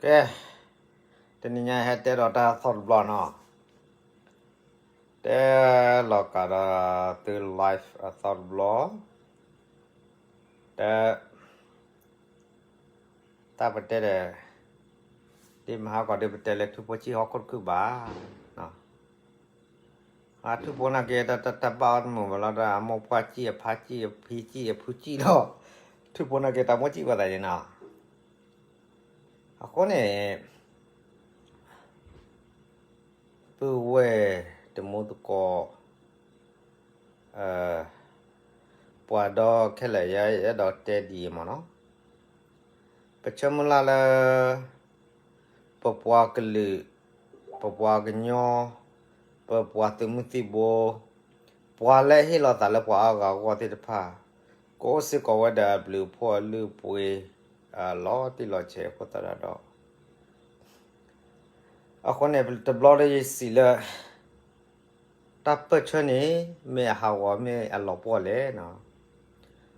ကဲ, တနံၤညါဟဲတဲဒီးတၢ်သီၣ်တဘျီနီၤ, တဲလီၤကးဒီးသု live အသီၣ်တဘျီ, တဲ တၢ်ပတဲဒီး ဒ်မဟါကီးဒ်ပတဲလၢ ထူဖိဆံၣ်ဟီၣ်ခိၣ်တခုၣ်ဘၣ်, အထူဖိနာ်က့ တၢ်တၢ်တၢ်ဘၣ်အီၤတမုာ်ဘၣ်လီၤ, ဒီးအမိၢ်ပှၢ်စံၣ် အဖါစံၣ် အဖံစံၣ် အဖုစံၣ်လီၤ, ထူဖိနာ်က့ တၢ်မိၣ်စံၣ်ပှၤသးန့ၣ်နီၤ, အဃိန့ၣ် ပုၢ်ဝဲၢ်တံၤသကိး ပှၤဒီခဲလၢာ် ယအဲၣ်ဒိးတဲဒ်အံၤမ့ၢ်နီၤ, ပဆၢမုၢ်လၢ်လၢ ပပှၤကလုာ်, ပပှၤကညီ, ပပှၤသုးမုၢ်သံၣ်ဘိ, ပှၤလၢအဟ့ၣ်လီၤသးလၢပှၤအါဂၤအဂီၢ်သ့ၣ်တဖၣ်, ကအိၣ်စ့ၢ်ကီးဝဲဒၣ်အဘျုးအဖှိၣ်အလုၢ်အပှ့ၤ လီၤတံၢ်လီၤဆဲးအဃိသတးဒီး အဃိန့ၣ် တဘျီဒီးယစံးလၢ တၢ်ပၢၢ်ဆၢန့ၣ် မ့ၢ်အဟးဂီၤမ့ၢ်အလီၤပှီၢ်လဲၣ်နီၤ,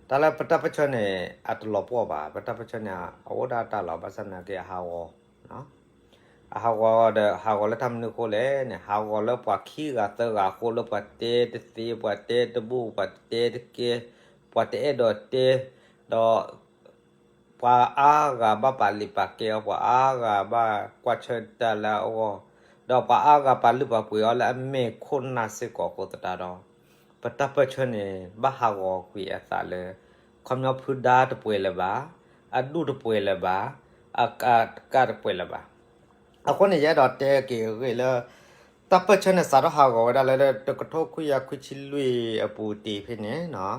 တၢ်လၢပတၢ်ပၢၢ်ဆၢန့ၣ် အတလီၤပှီၢ်ဘၣ်, ပတၢ်ပၢၢ်ဆၢန့ၣ် အအိၣ်ဒၣ်တၢ်လီၤ, ဘၣ်ဆၣ်သနာ်က့အဟးဂီၤ အဟးဂီၤဒီး ဟးဂီၤလၢတၢ်မနုၤအဃိလဲၣ်န့ၣ်, ဟးဂီၤလၢပှၤခံဂၤသၢဂၤအဃိ, လၢပှၤတဲတသ့, ပှၤတဲတဘူၣ်, ပှၤတဲတကဲ, ပှၤတအဲၣ်ဒိးတဲ, ဒီး ပှၤအါဂၤဘၣ်ပာ်လုၢ်ပာ်ကဲအီၤ, ပှၤအါဂၤဘၣ်ကွၢ်ဆၢတၢ်လၢအဂီၢ်, ဒီးပှၤအါဂၤပာ်လုၢ်ပာ်ပှ့ၤအီၤလၢအမဲာ်ခိၣ်နၢ်စ့ၢ်ကီးအဃိသတးဒီး, ပတၢ်ပၢၢ်ဆၢန့ၣ် ဘၣ်ဟးဂီၤကွံာ်အသးလၢ ခီပညီဖုဒါတပှဲၤလၢၤဘၣ်, အဒူၣ်တပှဲၤလၢၤဘၣ်, အကတပှဲၤလၢၤဘၣ်. အဃိန့ၣ် ယအဲၣ်ဒိးတဲက့ၤအဂ့ၢ်လၢ တၢ်ပၢၢ်ဆၢန့ၣ် စးထီၣ်ဟးဂီၤဝဲဒၣ်လၢ တကထိခွံကယၤခွံဆံလွံၢ်အပူၤတ့ၢ်ဖဲန့ၣ်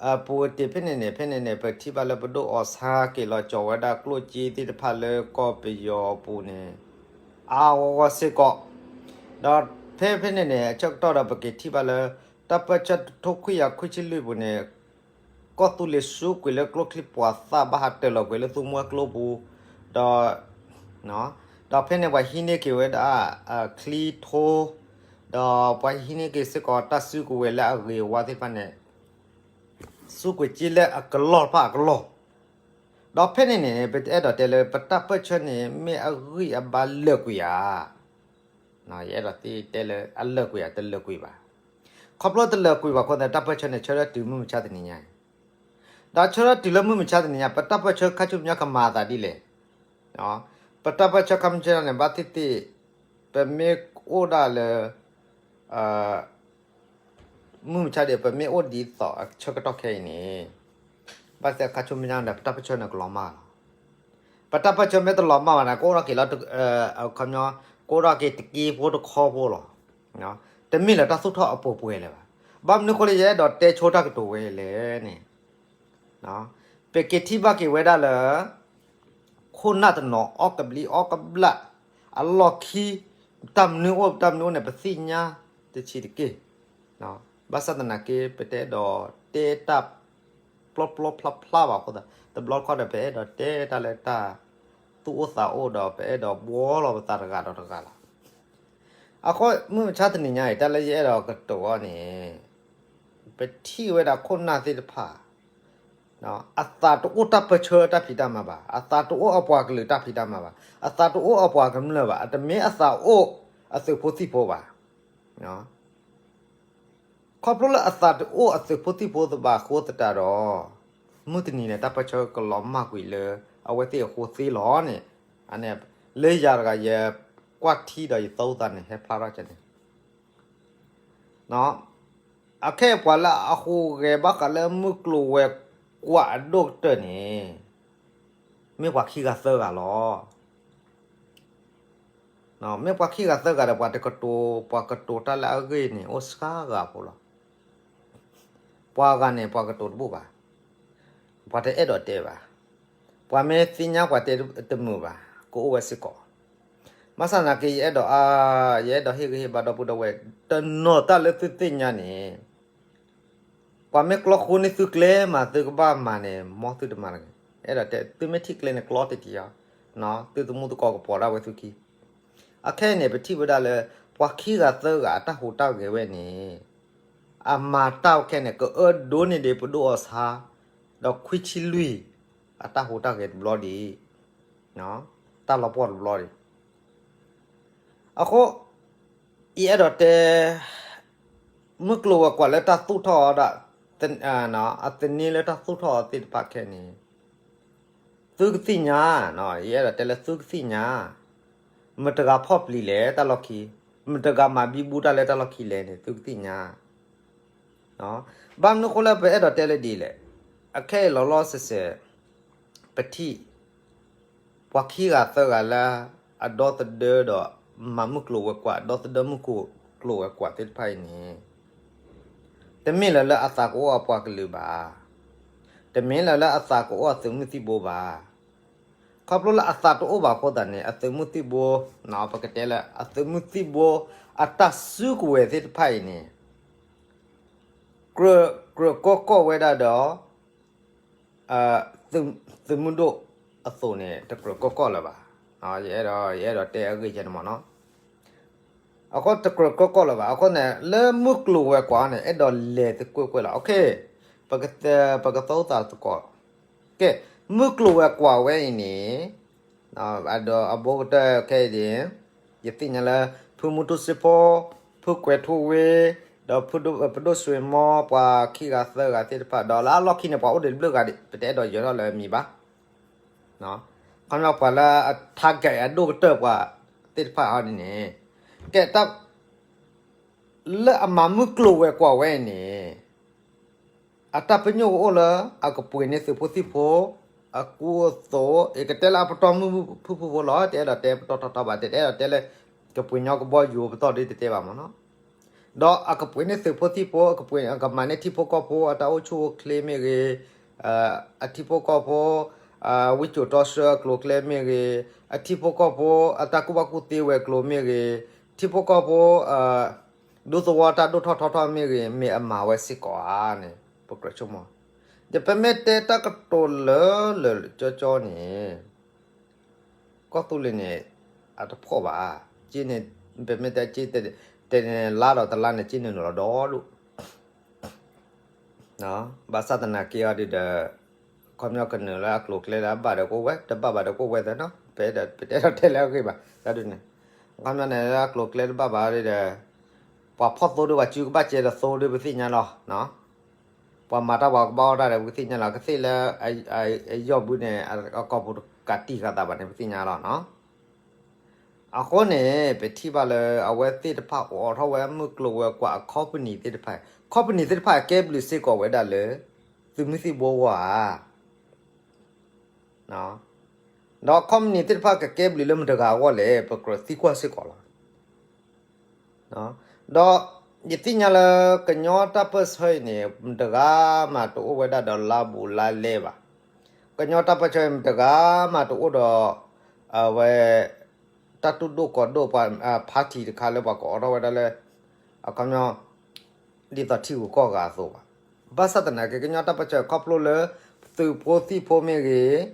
အပူၤတ့ၢ်ဖဲန့ၣ်န့ၣ်, ဖဲန့ၣ်န့ၣ် ပထံၣ်ဘၣ်လၢပဒိၣ်အီၤဆါက့ၤလီၤကၠီၤဝဲဒၣ်ကျိၣ်စ့သ့ၣ်တဖၣ်လၢကီၢ်ပယီၤအပူၤန့ၣ် အါဂီၢ်ဂီၢ်စ့ၢ်ကီး, ဒီးဖဲဖဲန့ၣ်န့ၣ် အဆၢကတီၢ်ဒီးပက့ၤထံၣ်ဘၣ်လၢ တၢ်ပၢၢ်ဆၢတကထိခွံကယၤခွံဆံလွံၢ်အပူၤန့ၣ် ကီၢ်သူလ့ၤစူးကွံာ်လၢကျိချံမျိာ်သၣ် ဘၣ်ဟးတၢၤလီၤကွံာ်လၢသူမွဲကျိပူၤ, ဒီး ဒီးဖဲန့ၣ်ပှၤဟံးန့ၢ်က့ၤဝဲဒၣ် ချံထိ, ဒီးပှၤဟံးန့ၢ်က့ၤစ့ၢ်ကီးတၢ်စုကဝဲၤလၢအဂ့ၤအဝါသ့ၣ်တဖၣ်န့ၣ် စူးကွံာ်က့ၤလၢအကလီၢ်တဖၣ်အကလီၢ်, ဒီးဖဲန့ၣ်န့ၣ် ပအဲၣ်ဒိးတဲလၢ ပတၢ်ပၢၢ်ဆၢန့ၣ် မ့ၢ်အဂံၢ်အဘါလၢာ်ကွံာ်ဧါ. ယအဲၣ်ဒိးတဲလၢအလၢာ်ကွံာ်ဧါ, တလၢာ်ကွံာ်ဘၣ်. ခီဖျိတလၢာ်ကွံာ်ဘၣ်အဃိသတး တၢ်ပၢၢ်ဆၢန့ၣ် ဆၢထၢၣ်တုၤမုၢ်မဆါတနံၤညါအံၤ, ဒီးဆၢထၢၣ်တုၤလၢမုၢ်မဆါတနံၤညါ ပတၢ်ပၢၢ်ဆၢခါဆူညါကမၤအသးဒ်လဲၣ်. ပတၢ်ပၢၢ်ဆၢခါဆူညါန့ၣ် ဘၣ်သ့ၣ်သ့ၣ် ပမ့ၢ်အိၣ်ဒၣ်လၢ မုၢ်မဆါဒီး ပမ့ၢ်အိၣ်ဒ်သိးအဆၢကတီၢ်ခဲအံၤန့ၣ် ဘၣ်သ့ၣ်သ့ၣ်ခါဆူညါန့ၣ် ပတၢ်ပၢၢ်ဆၢန့ၣ်ကလီၤမၢ်လီၤ. ပတၢ်ပၢၢ်ဆၢမ့ၢ်တလီၤမၢ်ဘၣ်န့ၣ် ကအိၣ်ထီၣ်က့ၤလီၤ, ခီပညီ ကအိၣ်ထီၣ်က့ၤတက့ဖိတခီဖိလီၤ. တမ့ၢ်လၢတၢ်သူၣ်ထီၣ်အပှဲၤပှဲၤလၢၤဘၣ်. ဘၣ်မနုၤအဃိလၢ ယအဲၣ်ဒိးတဲဆိတၢ်ကတိၤဝဲလဲၣ်န့ၣ် ပက့ၤထံၣ်ဘၣ်က့ၤဝဲဒၣ်လၢ ခိၣ်နၢ်တနီၤအီၣ်ကဘျံးအီၣ်ကဘျၣ် အလီၢ်ခံ တၢ်မနုၤအိၣ် တၢ်မနုၤအိၣ်န့ၣ် ပသ့ၣ်ညါတဆံးတက့ၢ်. ဘၣ်ဆၣ်သနာ်က့ ပတအဲၣ်ဒိးတဲတၢ်ပျီပျီဖျါဖျါဘၣ်အဃိသတး တဘျီတခီၣ်ဒီး ပအဲၣ်ဒိးတဲတၢ်လၢတၢ်သူၣ်အိၣ်သးအိၣ်ဒီး ပအဲၣ်ဒိးဘှီလီၤပသးတဂၤဒီးတဂၤလီၤ. အဃိမုၢ်မဆါတနံၤညါအံၤ တၢ်လၢယအဲၣ်ဒိးကတိၤအီၤန့ၣ် ပထံၣ်ဝဲဒၣ်ခိၣ်နၢ်သ့ၣ်တဖၣ် အသးတအိၣ်တၢ်ပၢၢ်ဆၢတၢ်ဖံးတၢ်မၤဘၣ်, အသးတအိၣ်အပှၤကလုာ်တၢ်ဖံးတၢ်မၤဘၣ်, အသးတအိၣ်အပှၤကမျၢၢ်ဘၣ်, အတမ့ၢ်အသးအိၣ်အသုးဖိသံၣ်ဖိဘၣ်. ခီဖျိလၢအသးတအိၣ်အသုးဖိသံၣ်ဖိဘၣ်အဃိသတးဒီး မုၢ်တနံၤန့ၣ် တၢ်ပၢၢ်ဆၢကလီၤမၢ်ကွံာ်လၢ အဝဲသ့ၣ်အဃိသ့လီၤန့ၣ်, လၢယၤတဂၤယကွၢ်ထံဒီးယသီသးန့ၣ် ဟဲဖျါထီၣ်ကန့ၣ် အခဲအံၤပှၤလၢအဟူးဂဲၤဘၣ်ဃးလၢမုၢ်ကျိၤဝဲၤကွာ်အဒိၣ်ကတၢၢ်န့ၣ် မ့ၢ်ပှၤခံဂၤသၢဂၤလီၤ. မ့ၢ်ပှၤခံဂၤသၢဂၤဒီး ပှၤတကတိၤ ပှၤကတိၤတၢ်လၢအဂ့ၢ်န့ၣ် အိၣ်စှၤဂၤဖိလီၤ. ပှၤဂၤန့ၣ် ပှၤကတိၤတဘူၣ်ဘၣ်, ပှၤတအဲၣ်ဒိးတဲဘၣ်, ပှၤမ့ၢ်သ့ၣ်ညါပှၤတဲတမုာ်ဘၣ် ကအိၣ်ဝဲစ့ၢ်ကီး. ဘၣ်ဆၣ်သနာ်က့ ယအဲၣ်ဒိးအါ, ယအဲၣ်ဒိးဟ့ၣ်ဂံၢ်ဟ့ၣ်ဘါဒီပုၢ်ဒီဝဲၢ် တနီၤတၢ်လၢသုသ့ၣ်ညါန့ၣ် ပှၤမ့ၢ်ကျီဃိန့ၢ်သုကျဲမး သုကဘၣ်မၤန့ၣ် မ်သုတမၤတဂ့ၤ. အဲၣ်ဒိးတဲ သုမ့ၢ်ထံၣ်ကျဲန့ၣ် ကျီတ့ၢ်တံၢ်အီၤ, သုသမူသကိးကပိာ်ဒၣ်ဝဲသုခံ. အခဲအံၤန့ၣ် ပထံၣ်ဝဲဒၣ်လၢ ပှၤခံဂၤသၢဂၤအတၢ်ဟူးတၢ်ဂဲၤဝဲန့ၣ် အမၤတၢ်ခဲန့ၣ် ကအၢဒိးန့ၢ်ဒံးပဒိၣ်အီၤဆါ ဒီးခွံဆံလွံၢ် အတၢ်ဟူးတၢ်ဂဲၤတဘျီဒံး တၢ်လီၤပှီၢ်တဘျီဒံး. အဃိ ယအဲၣ်ဒိးတဲ မုၢ်ကျိၤဝဲၤကွာ်လၢတၢ်သူၣ်ထီၣ်အီၤဒၣ် အသန့လၢတၢ်သူၣ်ထီၣ်အီၤသ့ၣ်တဖၣ်ခဲအံၤန့ၣ် သုကသ့ၣ်ညါ, ယအဲၣ်ဒိးတဲလၢသုကသ့ၣ်ညါ, မတၤတဂၤဖီၣ်ပျံၤလဲၣ်တၢ်လီၢ်ခံ, မတၤတဂၤမၤဘံဘူတၢ်လၢတၢ်လီၢ်ခံလဲၣ်န့ၣ် သုကသ့ၣ်ညါ. ဘၣ်မနုၤဃိလၢပအဲၣ်ဒိးတဲလၢဒ်လဲၣ်, အခဲအံၤလီၤလီၤဆဲးဆဲး ပထံၣ် ပှၤခံဂၤသၢဂၤလၢ အဒီသဒၢဒီး မၤမုၢ်ကျိၤဝဲၤကွာ် အဒီသဒၢမုၢ်ကျိၤဝဲၤကွာ်သ့ၣ်တဖၣ်အံၤန့ၣ် တမ့ၢ်လၢၤလၢအသးကအိၣ်အပှၤကလုာ်ဘၣ်. တမ့ၢ်လၢၤလၢအသးကအိၣ်အသုးမုၢ်သံၣ်ဘိဘၣ်. ခီဖျိလၢအသးတအိၣ်ဘၣ်အဃိသတးန့ၣ် အသုးမုၢ်သံၣ်ဘိ, ပကတဲလၢ အသုးမုၢ်သံၣ်ဘိ အတၢ်စုကဝဲၤသ့ၣ်တဖၣ်အံၤန့ၣ် ကြၢးကီၢ်ကီၢ်ဝဲဒၣ်ဒီး သုးမုၢ်ဒိၣ်အသိးန့ၣ် တကြၢးကီၢ်ကီၢ်လၢၤဘၣ်. ယအဲၣ်ဒိးတဲအဂ့ၢ်ကဲန့ၣ်မ့ၢ်နီၤ. အဃိတကြၢးကီၢ်ကီၢ်လၢၤဘၣ်. အဃိန့ၣ် လၢမုၢ်ကျိၤဝဲၤကွာ်န့ၣ် အဲၣ်ဒိးလဲၤသကွဲးကွဲးလီၤ. ပကသီသးသကိး, ကဲ, မုၢ်ကျိၤဝဲၤကွာ်ဝဲအံၤန့ၣ် ဒီးအဘိကတၢၢ်ခဲအံၤန့ၣ် ယသ့ၣ်ညါလၢ ဖုမူထူစ့ဖိ, ဖုကွဲးထူဝ့, ဒီးပဒိၣ်စွ့ၤမီ ပှၤခံဂၤသၢဂၤသ့ၣ်တဖၣ် ဒီးလၢအလီၢ်ခံန့ၣ် ပှၤအိၣ်ဒံးတဘျုးဂၤဒံး ပတအဲၣ်ဒိးယၢၤထီၣ်လၢမံၤဘၣ်. ခီပညီပှၤလၢအ target အဒိၣ်ကတၢၢ်ပှၤသ့ၣ်တဖၣ်အီၤဒ်န့ၣ် ကဲ တၢ် လၢအမၤမုၢ်ကျိၤဝဲၤကွာ်ဝဲအံၤန့ၣ် အတၢ်ပညိၣ်ကအိၣ်လၢ အကပှ့ၤန့ၢ်သုးဖိသံၣ်ဖိ အကူအသိး, ယကတဲလၢအပတီၢ်မုၢ်မုၢ်ဖုၣ်ဖုၣ်ဖိလီၤ. တအဲၣ်ဒိးတဲပတီၢ်ထီထီဘၣ်, တအဲၣ်ဒိးတဲလၢ ကပှ့ၤညီကဘီယူၤပတီၢ်ဒ်တတဲဘၣ်မ့ၢ်နီၤ. ဒီးအကပှ့ၤန့ၢ်သုးဖိသံၣ်ဖိ, အကပှ့ၤ အကမၤန့ၢ်ထံဖိကီၢ်ဖိအတၢ်အိၣ်ဆူၣ်အိၣ်ချ့မ့ၢ်ဂ့ၤ, အထံဖိကီၢ်ဖိ ဝံစိာ်တီဆှၢအကျိၤအကျဲမ့ၢ်ဂ့ၤ, အထံဖိကီၢ်ဖိအတၢ်ကူၣ်ဘၣ်ကူၣ်သ့ဝဲၤကျိၤမ့ၢ်ဂ့ၤ, ထံဖိကီၢ်ဖိ ဒူသဝီတၢ်ဒိၣ်ထီၣ်ထီထီၣ်မ့ၢ်ဂ့ၤ, မ့ၢ်အမၤဝဲစ့ၢ်ကီးဧါန့ၣ် ပကြၢးဆိကမိၣ်. ယပမ့ၢ်တဲတၢ်ကတိၤလၢလၢာ်ကၠီကၠီန့ၣ် ကီၢ်သူလ့ၤန့ၣ် အတဖှီၣ်ဘၣ်. က့န့ၣ် ပမ့ၢ်တဲက့ တဲန့ၣ်လါဒီးတလါန့ၣ် က့န့ၣ်နုာ်လီၤဒီဒိၣ် ဘၣ်ဆၣ်သနာ်က့အီၤဒ်ဒီး ခီပညီကနုာ်လၢအကျိၤအကျဲလၢအဘၣ်ဒီးကအိၣ်ဝဲ, တဘၣ်ဘၣ်ဒီးကအိၣ်ဝဲသ့နီၤ. ပတအဲၣ်ဒိးတဲလၢအဂ့ၢ်ဘၣ်. တၢ်ဒ်န့ၣ် ခီပညီန့ၣ်လၢအကျိၤအကျဲတဘၣ်ဘၣ်ဒ်ဒီး ပှၤဖီၣ်သိဒီးပှၤစုကဘၣ်ကဲဒီးသိဒီးပသ့ၣ်ညါလီၤ. ပှၤမၤတၢ်ပှၤကဘၣ်အီၣ်တၢ်ဒီးပကသ့ၣ်ညါလီၤ. ကသ့ၣ်လၢ အယီၢ်ဘုန့ၣ် အကီၢ်ပူၤတကးတံာ်ဃာ်သးဘၣ်န့ၣ် ပသ့ၣ်ညါလီၤ. အဃိန့ၣ် ပထံၣ်ဘၣ်လၢအဝဲသ့ၣ်တဖၣ်အိးထီၣ်ဝဲမုၢ်ကျိၤဝဲၤကွာ်အ company သ့ၣ်တဖၣ်, company သ့ၣ်တဖၣ်အကဲဘျုးစ့ၢ်ကီးဝဲဒၣ်လၢ သုးမုၢ်သံၣ်ဘိအဂီၢ်ဧါ. ဒီး company သ့ၣ်တဖၣ်ကကဲဘျုးလၢမတၤတဂၤအဂီၢ်လဲၣ် ပကြၢးသံကွၢ်စ့ၢ်ကီးလီၤ. ဒီးယသ့ၣ်ညါလၢကညီတၢ်ပၢၢ်ဆၢအံၤန့ၣ် မတၤတဂၤမးတအိၣ်ဝဲဒၣ်ဒီးလါဘူးလါလဲဘၣ်. ကညီတၢ်ပၢၢ်ဆၢအံၤ မတၤတဂၤမးတအိၣ်ဒီး အဝဲ တၢ်တူၢ်ဒိၣ်ကီၤဒိၣ်ပှၤ party တခါလၢပှၤကအိးထီၣ်ဝဲဒၣ်လၢ အခီပညီ ဒ်သိးထံဂုၤကီၢ်ဂၤအသိးဘၣ်. ဘၣ်ဆၣ်သနာ်က့ ကညီတၢ်ပၢၢ်ဆၢခီဖျိလၢ သုးဖိသံၣ်ဖိမ့ၢ်ဂ့ၤ,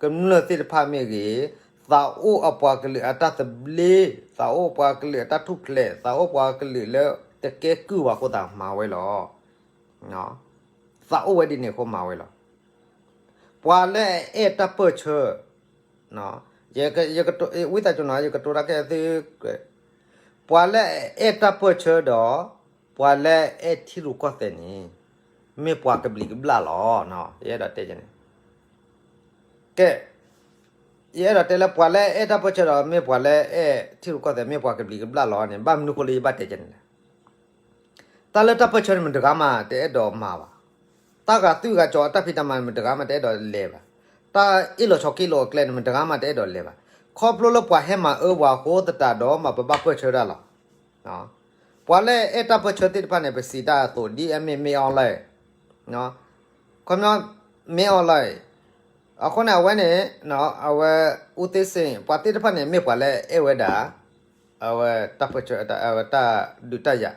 ကမျၢၢ်သ့ၣ်တဖၣ်မ့ၢ်ဂ့ၤ, သးအိၣ်အပှၤကလုာ်အတၢ်သဘျ့, သးအိၣ်ပှၤကလုာ်အတၢ်ထူၣ်ဖျဲး, သးအိၣ်ပှၤကလုာ်လၢတကဲကုၢ်ဘၣ်အဃိသတးမၤဝဲလီၤ. သးအိၣ်ဝဲဒ်န့ၣ်အဃိမၤဝဲလီၤ. ပှၤလၢအအဲၣ်တၢ်ပၢၢ်ဆၢ ဝံသးစူၤနီၤ ယကတိၤတၢ်ခဲသု, ပှၤလၢအအဲၣ်တၢ်ပၢၢ်ဆၢဒီး ပှၤလၢအအဲၣ်ထံရူၢ်ကီၢ်သဲးန့ၣ် မ့ၢ်ပှၤကဘျံးကဘျၣ်လီၤ. ယအဲၣ်ဒိးတဲန့ၣ် ကဲ ယအဲၣ်ဒိးတဲလၢ ပှၤလၢအအဲၣ်တၢ်ပၢၢ်ဆၢဒီး မ့ၢ်ပှၤလၢအအဲၣ်ထံရူၢ်ကီၢ်သဲး မ့ၢ်ပှၤကဘျံးကဘျၣ်လီၤန့ၣ် ဘၣ်မနုၤဃိလၢယဘၣ်တဲန့ၣ်လဲၣ်. တၢ်လၢတၢ်ပၢၢ်ဆၢန့ၣ် မတၤတဂၤမးတအဲၣ်ဒိးမၤဘၣ်. တၢ်ဂာ်သွံၣ်ဂာ်စီၤအတၢ်ဖံးတၢ်မၤန့ၣ် မတၤတဂၤမးတအဲၣ်ဒိးလဲၤဘၣ်. တၢ်အ့ၣ်လိာ်ဆိးက့လိာ်အကျဲန့ၣ် မတၤတဂၤမးတအဲၣ်ဒိးလဲၤဘၣ်. ခီဖျိလၢပှၤဟဲမၤအၢပှၤအဃိသတးဒီး မၤပဘၣ်ပၢၢ်ဆၢဒၣ်လီၤ. ပှၤလၢအအဲၣ်တၢ်ပၢၢ်ဆၢသ့ၣ်တဖၣ်န့ၣ် ပစံးတၢ်အသိး ဒ်အမ့ၢ်မ့ၢ်အီၣ်လဲၣ် ခီပညီ မ့ၢ်အီၣ်လဲၣ် အဃိန့ၣ် အဝဲန့ၣ် အဝဲ အူသ့စ့ၣ် ပှၤသ့ၣ်တဖၣ်န့ၣ် မ့ၢ်ပှၤလၢအအဲၣ်ဝဲဒၣ် အဝဲတၢ်ပၢၢ်ဆၢ အဝဲတၢ်ဒုးတၢ်ယၤ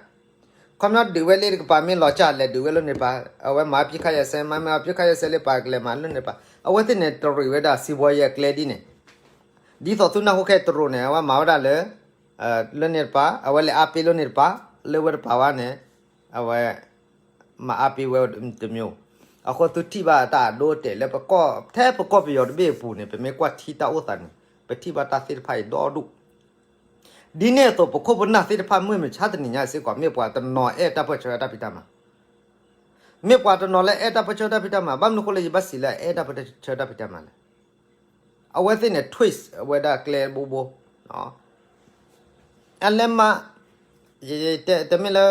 ခီပညီဒုးဝဲလၢတကပၤ မ့ၢ်လီၤစၢ်လဲၤဒုးဝဲလၢန့ၣ်တပၤ အဝဲမၤအပစ်ခတ်ရပ်စဲ မၤမ့ၢ်အပစ်ခတ်ရပ်စဲလၢပၤကလဲၤမၤလၢန့ၣ်တပၤ အဝဲသ့ၣ်န့ၣ် တရံးဝဲဒၣ်စံးဘီယဲၢ်ကျဲဒ်န့ၣ် ဒ်သိးသုနၢ်ဟူခဲတရူးန့ၣ် အဝဲမၤဝဲဒၣ်လၢ လၢန့ၣ်တပၤ အဝဲလဲၤအါပ့လၢန့ၣ်တပၤ လၢဝဲတပၤဝဲန့ၣ် အဝဲ မၤအါပ့ဝဲတမျိုး အဃိသုထံၣ်ဘၣ်တၢ်အဒိအတဲာ်လၢပကီၢ် ထဲပကီၢ်ပယီၤတဘ့ၣ်အပူၤန့ၣ် ပမ့ၢ်ကွၢ်ထံတၢ်အိၣ်သးန့ၣ် ပထံၣ်ဘၣ်တၢ်သ့ၣ်တဖၣ်အံၤဒီဒူၣ်. ဒ်န့ၣ်အသိး ပခိၣ်ပနၢ်သ့ၣ်တဖၣ် မုၢ်မဆါတနံၤညါစ့ၢ်ကီး မ့ၢ်ပှၤတနီၤအဲၣ်တၢ်ပၢၢ်ဆၢတၢ်ဖံးတၢ်မၤ, မ့ၢ်ပှၤတနီၤလၢအဲၣ်တၢ်ပၢၢ်ဆၢတၢ်ဖံးတၢ်မၤ, ဘၣ်မနုၤဃိလၢယဘၣ်စံးလၢအဲၣ်တၢ်ပၢၢ်ဆၢတၢ်ဖံးတၢ်မၤလဲၣ်. အဝဲသ့ၣ်န့ၣ် twist ဝဲဒၣ်ကျဲဘိဘိ အလဲၤမၤ, တမ့ၢ်လၢ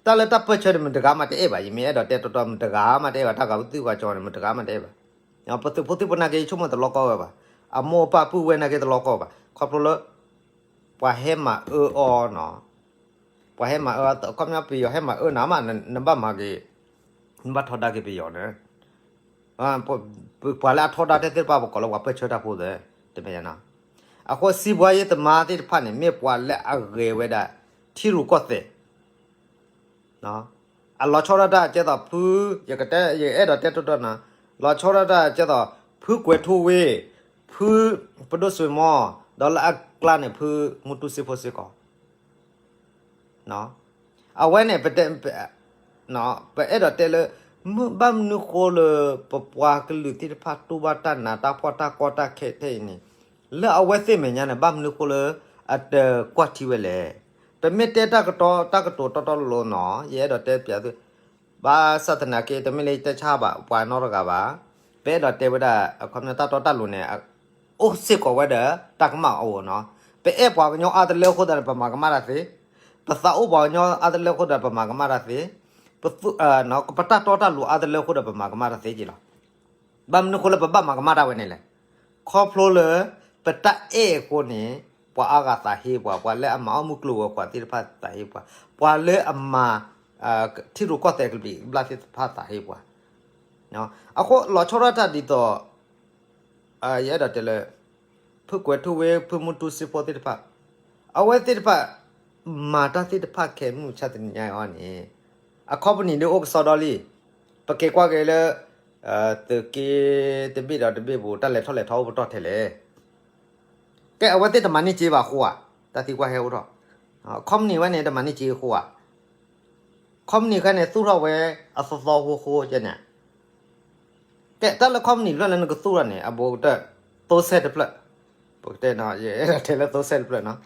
တၢ်လၢတၢ်ပၢၢ်ဆၢန့ၣ် မတဂၤမးတအဲၣ်ဘၣ်, ယမ့ၢ်အဲၣ်ဒိးတဲတီတီ မတဂၤမးတအဲၣ်ဘၣ်, တၢ်ဂၤဝသုဂၤကၠီန့ၣ် မတဂၤမးတအဲၣ်ဘၣ်. ပသုးဖိသံၣ်ဖိနာ်က့ ယဆိကမိၣ်တလီၤကီဝဲဘၣ်, အမိၢ်အပၢ်ပုၢ်ဝဲၢ်နာ်က့တလီၤကီဝဲဘၣ်, ခီဖျိလၢ ပှၤဟဲမၤအၢအီၤနီၤ, ပှၤဟဲမၤအၢ ခီပညီပယီၤဟဲမၤအၢနၤမး နဘၣ်မၤက့ၤ, နဘၣ်ထီဒါက့ၤပယီၤန့ၣ် ပှၤလၢအထီဒါတဲသ့ၣ်တဖၣ် ပကိးလၢပှၤပၢၢ်ဆၢတၢ်ဖိသ့ၣ်, တမ့ၢ်နီၤ. အဃိ စံးဘှါယဲတမါသ့ၣ်တဖၣ်န့ၣ် မ့ၢ်ပှၤလၢအဂဲၤဝဲဒၣ် ထံရူၢ်ကီၢ်သဲး, အလီၤဆီဒၣ်တၢ်ကဲသိးဖု, ယကတဲ ယအဲၣ်ဒိးတဲတီတီနီၤ, လီၤဆီဒၣ်တၢ်ကဲသိး ဖုကွဲၤထူဝ့, ဖု ပဒိၣ်စွ့ၤမီ, ဒီးလၢအကျါန့ၣ် ဖုမူတူစ့ဖိစ့ၢ်ကီး အဝဲန့ၣ် ပအဲၣ်ဒိးတဲလၢ ဘၣ်မနုၤဃိလၢ ပပှၤကလုာ်သ့ၣ်တဖၣ်တူၢ်ဘၣ်တၢ်နးတၢ်ဖှီၣ်တၢ်ကီတၢ်ခဲထဲအံၤန့ၣ်, လၢအဝဲသ့ၣ်မဲာ်ညါန့ၣ် ဘၣ်မနုၤဃိလၢ အတကွၢ်ထံဝဲလဲၣ်. ပမ့ၢ်တဲတၢ်ကတိၤတၢ်ကတိၤတီတီလိၤလိၤနီၤ ယအဲၣ်ဒိးတဲပျးသု, ဘၣ်ဆၣ်သနာ်က့ တမ့ၢ်လၢယတဲဆါဘၣ်ပှၤနီတဂၤဘၣ်, ပအဲၣ်ဒိးတဲဝဲဒၣ် အခီပညီတၢ်တီတၢ်လိၤန့ၣ် အိၣ်စ့ၢ်ကီးဝဲဒီး တၢ်ကမၣ်အအိၣ်နီၤ. ပအဲၣ်ပှၤကညီအါတလၢအဃိသတးဒီး ပမၤကမၣ်တၢ်သ့, ပသးအိၣ်ပှၤကညီအါတလၢအဃိဒီး ပမၤကမၣ်တၢ်သ့, ပ ပတၢ်တီတၢ်လိၤအါတလၢအဃိဒီး ပမၤကမၣ်တၢ်သ့က့ၤလီၤ. ဘၣ်မနုၤဃိလၢပဘၣ်မၤကမၣ်တၢ်ဝဲန့ၣ်လဲၣ်. ခီဖျိလၢ ပတၢ်အဲၣ်အဃိန့ၣ် ပှၤအါဂၤသးဟ့ပှၤ, ပှၤလၢအမၤအီၣ်မုၢ်ကျိၤဝဲၤကွာ်သ့ၣ်တဖၣ်သးဟ့ပှၤ, ပှၤလၢအမၤ ထံရူၢ်ကီၢ်သဲးကဘျံးကဘျၣ်သ့ၣ်တဖၣ်သးဟ့ပှၤ. အဃိလီၤဆီဒၣ်တၢ်ဒ်သိး ယအဲၣ်ဒိးတဲလၢ ဖုကွဲၤထူဝ့ ဖုမူတူစ့ဖိသ့ၣ်တဖၣ်, အဝဲသ့ၣ်တဖၣ် မၤတၢ်သ့ၣ်တဖၣ်ခဲမုၢ်မဆါတနံၤညါအံၤန့ၣ် အ company ဒုးအိၣ်ကစီဒီလံ. ပက့ၤကွၢ်က့ၤလၢ သုးက့တဘ့ၣ်ဒီးတဘ့ၣ်ပူၤ တၢ်လဲၤထီၣ်လဲၤထီအိၣ်ပတီၢ်ထဲလဲၣ်. ကဲ အဝဲသ့ၣ်တမၤန့ၢ်စ့ဘၣ်အဃိဧါ, တၢ်သံကွၢ်ဟဲအိၣ်ထီၣ်, company ဝဲန့ၣ်တမၤန့ၢ်စ့အဃိဧါ. company ခဲန့ၣ် သူၣ်ထီၣ်ဝဲအသီသီဃိဃိကဲန့ၣ် ကဲ တၢ်လၢ company တဖျၢၣ်လၢနကသူၣ်ထီၣ်န့ၣ် အဘူးကတၢၢ် သိစဲတဖျၢၣ်, ပကတဲနီၤ ယအဲၣ်ဒိးတဲလၢသိစဲတဖျၢၣ်နီၤ,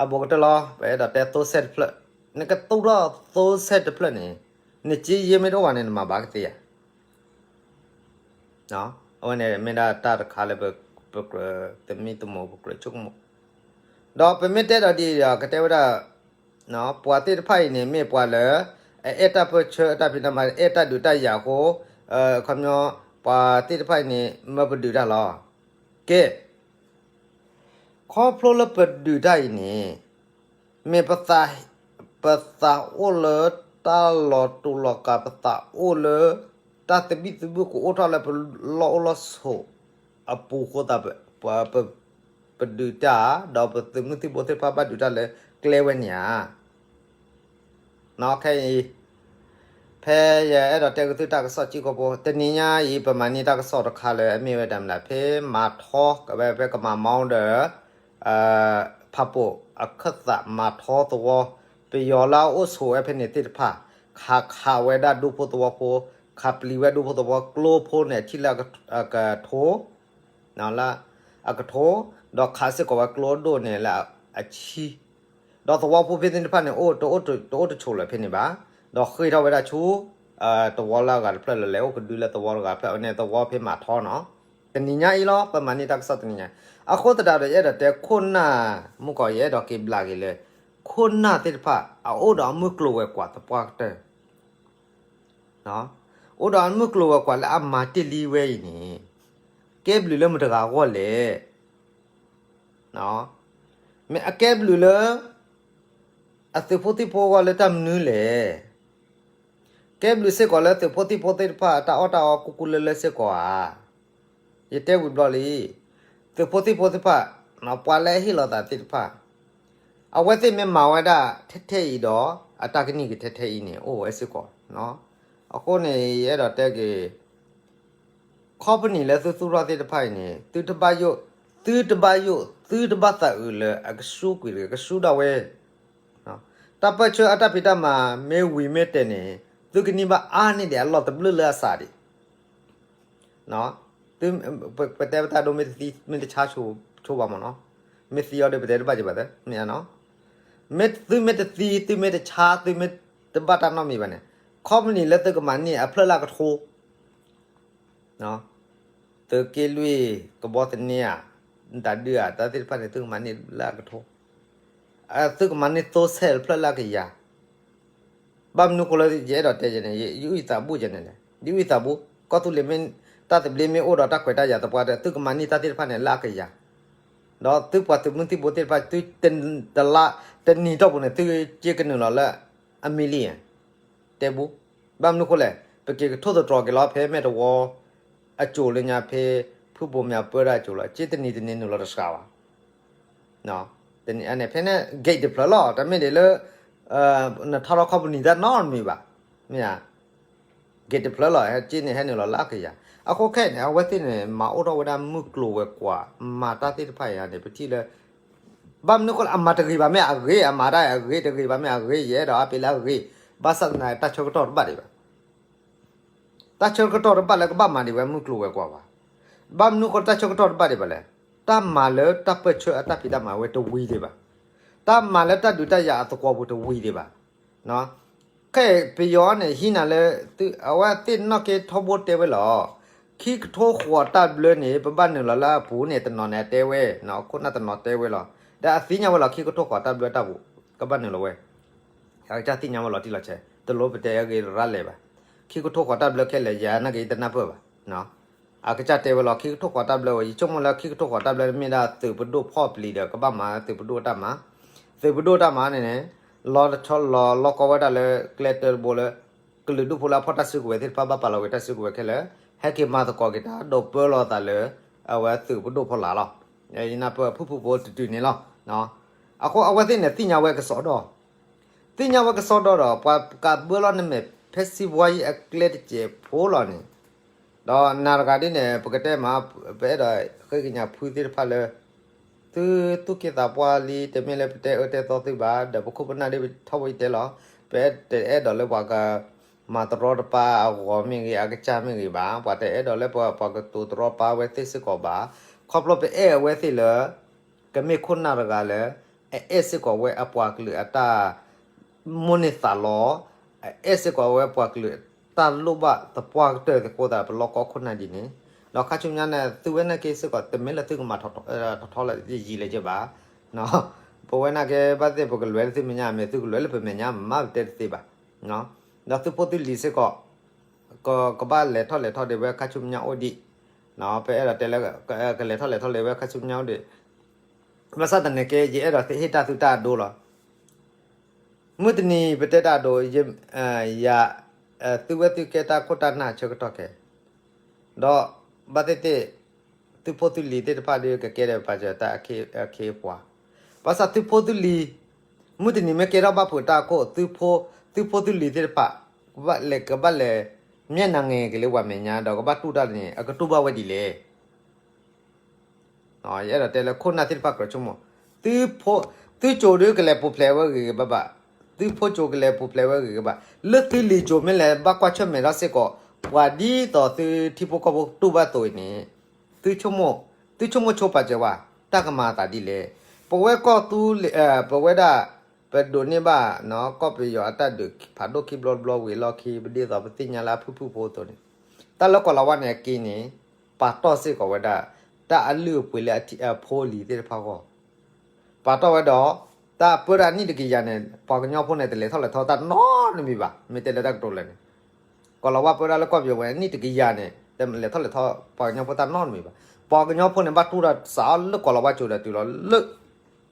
အဘူးကတၢၢ်လီၤ ပအဲၣ်ဒိးတဲသိစဲတဖျၢၣ်, နကသူၣ်ထီၣ်သိစဲတဖျၢၣ်န့ၣ် နစ့ယဲမ့ၢ်တအိၣ်ဘၣ်န့ၣ် နမၤဘၣ်ကသ့ဧါ. အဝဲန့ၣ်မ့ၢ်ဒၣ်တၢ်တခါလၢပကြၢးသမံသမိး ပကြၢးဆိကမိၣ်, ဒီးပမ့ၢ်တဲဒီးဒ်အံၤဒီး ကတဲဝဲဒၣ် ပှၤသ့ၣ်တဖၣ်အံၤန့ၣ် မ့ၢ်ပှၤလၢ အအဲၣ်တၢ်ပၢၢ်ဆၢအတၢ်ဖံးတၢ်မၤ အဲၣ်တၢ်ဒုးတၢ်ယၤအဃိ, ခီပညီ ပှၤသ့ၣ်တဖၣ်အံၤန့ၣ် မၢပဒုးတၢ်လီၤ. ကဲ ခီဖျိလၢပဒုးတၢ်အံၤန့ၣ် မ့ၢ်ပသး ပသးအိၣ်လၢတၢ်လီၤတူာ်လီၤကာ် ပသးအိၣ်လၢ တၢ်သဘံၣ်သဘုၣ်ကအိၣ်ထီၣ်လၢပလီၢ်အိၣ်လီၢ်ဆိးအပူၤအဃိသတး ပ ပဒုးတၢ် ဒီးပသုးမုၢ်သံၣ်ဘိသ့ၣ်တဖၣ်ဘၣ်ဒုးတၢ်လၢကျဲဝဲန့ၣ်ဧါ. ခဲအံၤ ဖဲယအဲၣ်ဒိးတဲက့ၤသုတၢ်ကစီၣ်စ့ၢ်ကီးဖိ တနံၤညါအံၤ ပမၤန့ၢ်တၢ်ကစီၣ်တခါလၢအမ့ၢ်ဝဲဒၣ်မနုၤလဲၣ် ဖဲမၤထီ ကဝဲ ဖဲကမၤမီဒီး ဖးပိာ်အခၢၣ်သးမၤထီသဝီ ပယီၤလၢအအိၣ်ဆိးဝဲဖဲန့ၣ်သ့ၣ်တဖၣ် ခးခးဝဲဒၣ်ဒူဖိသဝီဖိ ခးပျံၤဝဲဒူဖိသဝီ ကျိဖိန့ၣ် အထံၣ်လၢအကထိ လၢအကထိ ဒီးခးစ့ၢ်ကီးဝဲကျိဒိၣ်န့ၣ်လၢအဆံ ဒီးသဝီဖိဖဲသ့ၣ်တဖၣ်န့ၣ် အိၣ် တအိၣ်တဆိးလၢၤဖဲန့ၣ်ဘၣ်, ဒီးဃ့ၢ်ထီၣ်ဝဲဒၣ်ဆူ သဝီလၢအဂၤတဖျၢၣ်လၢလဲၤအိၣ်ကဒုလၢသဝီတဂၤတဖျၢၣ်ဝဲန့ၣ် သဝီဖဲမၤထီနီၤ. တနံၤညါအံၤလီၤ ပမၤန့ၢ်တၢ်ကစီၣ်တနံၤညါ, အဃိသတးဒီး ယအဲၣ်ဒိးတဲခိၣ်နၢ် မုၢ်ကီး ယအဲၣ်ဒိးက့ၤဘျးက့ၤလၢ ခိၣ်နၢ်သ့ၣ်တဖၣ် အအိၣ်ဒီးအမုၢ်ကျိၤဝဲၤကွာ်သပှၢ်ကတၢၢ် အိၣ်ဒီးအမုၢ်ကျိၤဝဲၤကွာ်လၢအမၤတ့ၢ်လံဝဲအံၤန့ၣ် ကဲဘျုးလၢမတဂၤအဂီၢ်လဲၣ်. မ့ၢ်အကဲဘျုးလၢ အသုးဖိသံၣ်ဖိအဂီၢ်လၢတၢ်မနုၤလဲၣ်. ကဲဘျုးစ့ၢ်ကီးလၢသုးဖိသံၣ်ဖိသ့ၣ်တဖၣ် တၢ်အီၣ်တၢ်အီကူၣ်ကူၣ်လၢလၢစ့ၢ်ကီးဧါ. ယတဲဝံၤဘျီလံ, သုးဖိသံၣ်ဖိသ့ၣ်တဖၣ် ပှၤလၢအဟ့ၣ်လီၤသးသ့ၣ်တဖၣ် အဝဲသ့ၣ်မ့ၢ်မၤဝဲဒၣ်ထဲထဲအံၤဒီး အတၢ်ကနံၣ်က့ၤထဲထဲအံၤန့ၣ် အိၣ်ဝဲစ့ၢ်ကီး. အဃိန့ၣ် ယအဲၣ်ဒိးတဲက့ၤ ခီပနံၣ်လၢသုသူၣ်ထီၣ်သ့ၣ်တဖၣ်အံၤန့ၣ် သုတဘၣ်ယိၣ်, သုတဘၣ်ယိၣ်, သုတဘၣ်သးအုးလၢအကဆူၣ်ကွံာ်တဂ့ၤ, ကဆူၣ်ဒၣ်ဝဲ. တၢ်ပၢၢ်ဆၢအတၢ်ဖံးတၢ်မၤမ့ၢ်ဝံၤမ့ၢ်တဲာ်န့ၣ် သုကန့ၢ်ဘၣ်အါန့ၢ်ဒံးအလီၢ်တဘျုးလၢအစးဒံး ပတဲပတၢ်ဒိမ့ၢ်တသံ မ့ၢ်တဆါဆိ ဆိဘၣ်မ့ၢ်နီၤ, မ့ၢ်သံအီၤဒီးပတဲတဘၣ်က့ၤဘၣ်သ့ မ့ၢ်နီၤ, မ့ၢ်သုမ့ၢ်တသံ သုမ့ၢ်တဆါ သုမ့ၢ်တဘၣ်တၢ်နီတမံၤဘၣ်န့ၣ်, ခီပနံၣ်လၢသုကမၤန့ၢ်အဖျၢၣ်လၢအကထိ သုးက့လွံၢ် ကဘီသန့ဧါ, တၢ်ဒုးဧါ တၢ်သ့ၣ်တဖၣ်န့ၣ် သုကမၤန့ၢ်လၢအကထိ, သုကမၤန့ၢ်သိဆဲးတဖျၢၣ်လၢအကယၤ, ဘၣ်မနုၤဃိလၢယအဲၣ်ဒိးတဲယဲန့ၣ် ယအုၣ်သးဘူၣ်ယဲန့ၣ်လဲၣ်, ယအုၣ်သးဘူၣ် ကီၢ်သူလ့ၤမ့ၢ် တၢ်သဘျ့မ့ၢ်အိၣ်ဒီးတၢ်ခွဲးတၢ်ယာ်သပှၢ်ဒီး သုကမၤန့ၢ်တၢ်သ့ၣ်တဖၣ်န့ၣ်လၢအကယၤ, ဒီးသုပှၤသုးမုၢ်သံၣ်ဘိသ့ၣ်တဖၣ် သုတလါ တနံၤတီၢ်ပူၤန့ၣ် သုက့ၤကနုာ်လီၤလၢအမံၤလံ, တဲဘူၣ်, ဘၣ်မနုၤဃိလဲၣ် ပက့ၤကထိၣ်သတြီၤက့ၤလီၤ ဖဲမဲာ်တဝီ အစိၤလၢညါ ဖဲဖုဘိမၠးပၢတၢ်အစိၤလီၤ, က့ၤတနံၤတနံၤနုာ်လီၤတစှၤဘၣ် န့ၣ် ဖဲန့ၣ် gate တဖျၢၣ်လီၤ, တမ့ၢ်ဒ်လၢ နထါထီၣ်ခီပနံၣ်တၢ်နီတမံၤဘၣ်, မ့ၢ်ဧါ, gate တဖျၢၣ်လီၤ က့ၤန့ၣ်ဟဲနုာ်လီၤလၢအကယၤ, အဃိခဲအံၤန့ၣ် အဝဲသ့ၣ်န့ၣ် မၤအိၣ်ထီၣ်ဝဲဒၣ်မုၢ်ကျိၤဝဲၤကွာ် မၤတၢ်သ့ၣ်တဖၣ်အံၤန့ၣ် ပထံၣ်လၢ ဘၣ်မနုၤဃိလၢအမၤတဂ့ၤဘၣ်မ့ၢ်အဂ့ၤ, အမၤတၢ်အဂ့ၤတဂ့ၤဘၣ်မ့ၢ်အဂ့ၤ, ယအဲၣ်ဒိးအါပ့ၤလၢအဂ့ၤ, ဘၣ်ဆၣ်သနာ်က့ တၢ်ဆၢကတီၢ်တဘၣ်ဒံးဘၣ် တၢ်ဆၢကတီၢ်တဘၣ်လၢကဘၣ်မၤဒံးဝဲမုၢ်ကျိၤဝဲၤကွာ်ဘၣ်. ဘၣ်မနုၤဃိတၢ်ဆၢကတီၢ်တဘၣ်ဒံးဘၣ်လဲၣ်. တၢ်မၤလၢတၢ်ပၢၢ်ဆၢအတၢ်ဖံးတၢ်မၤဝဲတဝံၤဒံးဘၣ်. တၢ်မၤလၢတၢ်ဒုးတၢ်ယၤအသကွီၤပူၤတဝံၤဒံးဘၣ်. ခဲအံၤပယီၤန့ၣ် ဟံးနၤလၢ အဝဲသ့ၣ်နီၣ်က့ထီဘိတဲဝဲလီၤ. ခံကထိဃိးတၢ်ဘျၢန့ၣ် ပဘၣ်နုာ်လီၤလၢအပူၤန့ၣ် တနီၤန့ၣ် အတဲဝဲ, ခိၣ်နၢ်တနီၤတဲဝဲလီၤ. ဒီးအသ့ၣ်ညါဝဲလီၤ ခံကထိဃိးတၢ်ဘျၢတၢ်ပူၤ ကဘၣ်နုာ်လီၤဝဲ အကစၢ်သ့ၣ်ညါဝဲလီၤတံၢ်လီၤဆဲး တလိၣ်ပတဲအဂ့ၢ်ရၣ်လဲၣ်ဘၣ်. ခံကထိဃိးတၢ်ဘျၢခဲလၢာ် ယၤနာ်က့ၤယတနၢ်ပၢၢ်ဘၣ်. အကစၢ်တဲဝဲလီၤ ခံကထိဃိးတၢ်ဘျၢဝဲ ယဆိကမိၣ်လၢခံကထိဃိးတၢ်ဘျၢမ့ၢ်ဒၣ်သုးပဒိၣ်ဖီၣ်ပျံၤဒီး ကဘၣ်မၤသုးပဒိၣ်အတၢ်မၤ, သုးပဒိၣ်အတၢ်မၤန့ၣ်န့ၣ် လီၤတဆီလီၤလီၢ်ကီဝဲဒၣ်လၢကျဲတၢတဘိလၢ ကလုာ်ဒူၣ်ဖိလၢအဖီၣ်တၢ်စုကဝဲၤသ့ၣ်တဖၣ် ဘၣ်ပာ်လီၤက့ၤတၢ်စုကဝဲၤခဲလၢာ် ဟဲက့ၤမၤသကိးက့ၤတၢ်ဒိးပၢလီၤသးလၢ အဝဲသုးပဒိၣ်ဖီလာ်လီၤ. ယနၢ်ပၢၢ်ဖုၣ်ဖုၣ်ဖိတတုၤန့ၣ်လီၤ. အဃိအဝဲသ့ၣ်န့ၣ် သ့ၣ်ညါဝဲကစီဒီ, သ့ၣ်ညါဝဲကစီဒီဒီး ပှၤကးဘၢလီၤနမဲာ်ဖဲစံးဘှါယံၤအကျဲတစဲးဖိလီၤန့ၣ်, ဒီးနၤတဂၤဒ်န့ၣ် ပကတဲမး ပအဲၣ်ဒိးဃ့ကညးဖုသ့ၣ်တဖၣ်လၢ သုသူၣ်က့သးပှၢ်လံ တမ့ၢ်လၢပတဲအၢတဲသီသုဘၣ် ဒီးပခိၣ်ပနၢ်ဒ်ပထီဘိယတဲလီၤ. ပတအဲၣ်ဒိးလၢပှၤက မၤတရီတပါအဂီၢ်မ့ၢ်ဂ့ၤ အကစၢ်မ့ၢ်ဂ့ၤဘၣ်, ပှၤတအဲၣ်ဒိးလၢပှၤ ပှၤကတိၤတရီတပါဝဲသ့ၣ်စ့ၢ်ကီးဘၣ်. ခီဖျိပအဲၣ်အဝဲသ့ၣ်လၢ ကမ့ၢ်ခိၣ်နၢ်တဂၤလၢ အအဲၣ်စ့ၢ်ကီးဝဲအပှၤကလုာ်အတၢ် မိၣ်န့ၢ်သးလီ, အအဲၣ်စ့ၢ်ကီးဝဲပှၤကလုာ်တၢ်လိၣ်ဘၣ်သပှၢ်ကတၢၢ်သကိးသး ပလီၢ်ကီခိၣ်နၢ်ဒ်န့ၣ်, ဒီးခါဆူညါန့ၣ် သုဝဲနာ်က့စ့ၢ်ကီး တမ့ၢ်လၢသုကမၤထီၣ်ထီလၢယံာ်လၢယဘၣ် ပဝဲနာ်က့ဘၣ်သ့ၣ် ပကလဲၤလၢသုမဲာ်ညါ မ့ၢ်သုက လဲၤလၢပမဲာ်ညါ မ့ၢ်ပတဲတသ့ဘၣ်. ဒီးသုဖိသုလံၤစ့ၢ်ကီး ကဘၣ်လဲၤထီၣ်လဲၤထီဒံးဝဲခါဆူညါအိၣ်ဒံး, ပအဲၣ်ဒိးတဲလၢ ကလဲၤထီၣ်လဲၤထီလၢဝဲခါဆူညါအိၣ်ဒံး, ဘၣ်ဆၣ်သနာ်က့ ယအဲၣ်ဒိးဟ့ၣ်တၢ်သုတၢ်အဒိလီၤ. မုၢ်တနံၤပတဲတၢ်အဒိ ယ ယ သုဝဲသုကဲတၢ်ခိၣ်တၢ်နၢ်ဆၢကတီၢ်ခဲ ဒီးဘၣ်သ့ၣ်သ့ၣ် သုဖိသုလံၤသ့ၣ်တဖၣ်ဒီး ကကဲဒီးပာ်စၢၤတၢ်အခ့အပှၤ, ဘၣ်ဆၣ်သုဖိသုလံၤ မုၢ်တနံၤမ့ၢ်ကဲထီၣ်ဘၣ်ဖုးတၢ်အခိၣ် သုဖိသုလံၤသ့ၣ်တဖၣ် ကဘၣ်လဲၤ ကဘၣ်လဲၤ မ့ၢ်နၤငဲၤက့ၤလၢပှၤမဲာ်ညါ ဒီးကဘၣ်တူၢ်တၢ်န့ၣ် အကတူၢ်ဘၣ်ဝဲဒ်လဲၣ်. ယအဲၣ်ဒိးတဲလၢခိၣ်နၢ်သ့ၣ်တဖၣ်ကြၢးဆိကမိၣ်, သု သုစိၤဒုကလဲၤပူၤဖျဲးဝဲဂ့ၤဂ့ၤဘၣ်ဘၣ်, သုဖိစိၤကလဲၤပူၤဖျဲးဝဲဂ့ၤဂ့ၤဘၣ်, လၢသုလံၤစိၤမ့ၢ်လဲၤဘၣ်ကွၢ်ဆၢၣ်မဲာ်ထီၣ်စ့ၢ်ကီး ပှၤဒ်သိးသုထံဖိကီၢ်ဖိတူၢ်ဘၣ်သိးအံၤန့ၣ်, သုဆိကမိၣ်, သုဆိကမိၣ်ဆိပာ်စၢၤဝဲ တၢ်ကမၤအသးဒ်လဲၣ်. ပဝဲကီၢ်သူလ့ၤ ပဝဲဒၣ် ပဒိးန့ၢ်ဘၣ် ကီၢ်ပယီၤအတၢ်ဒုးဖးဒိၣ်ခံဘျီတဘျီဝံၤအလီၢ်ခံ ပဒ်သိးပသ့ၣ်ညါလၢအဖုၣ်ဖုၣ်ဖိအသိးန့ၣ်, တၢ်လၢကီၢ်လီၤဝါန့ၣ်အက့န့ၣ် ပာ်တီၢ်စ့ၢ်ကီးဝဲဒၣ် တၢ်အလုၢ်အပှ့ၤလၢအဖိအလံၤသ့ၣ်တဖၣ်အဂီၢ်, ပာ်တီၢ်ဝဲဒီး တၢ်ပၢဒၣ်အနံၣ်တကယၤန့ၣ် ပှၤကညီဖိန့ၣ် တလဲၤထီၣ်လဲၤထီတၢ်နီတမံၤဘၣ်. မ့ၢ်တဲလၢတၢ်ကတိၤလၢာ်န့ၣ်, ကီၢ်လီၤဝါပၢဒၣ်လၢကီၢ်ပယီၤဝဲအနံၣ်တကယၤန့ၣ် တလဲၤထီၣ်လဲၤထီပှၤကညီဖိတၢ်နီတမံၤဘၣ်. ပှၤကညီဖိန့ၣ် ဘၣ်တူၢ်ဒီးစးအီၤလၢကီၢ်လီၤဝါစိၤဒီးတုၤလီၤလၢ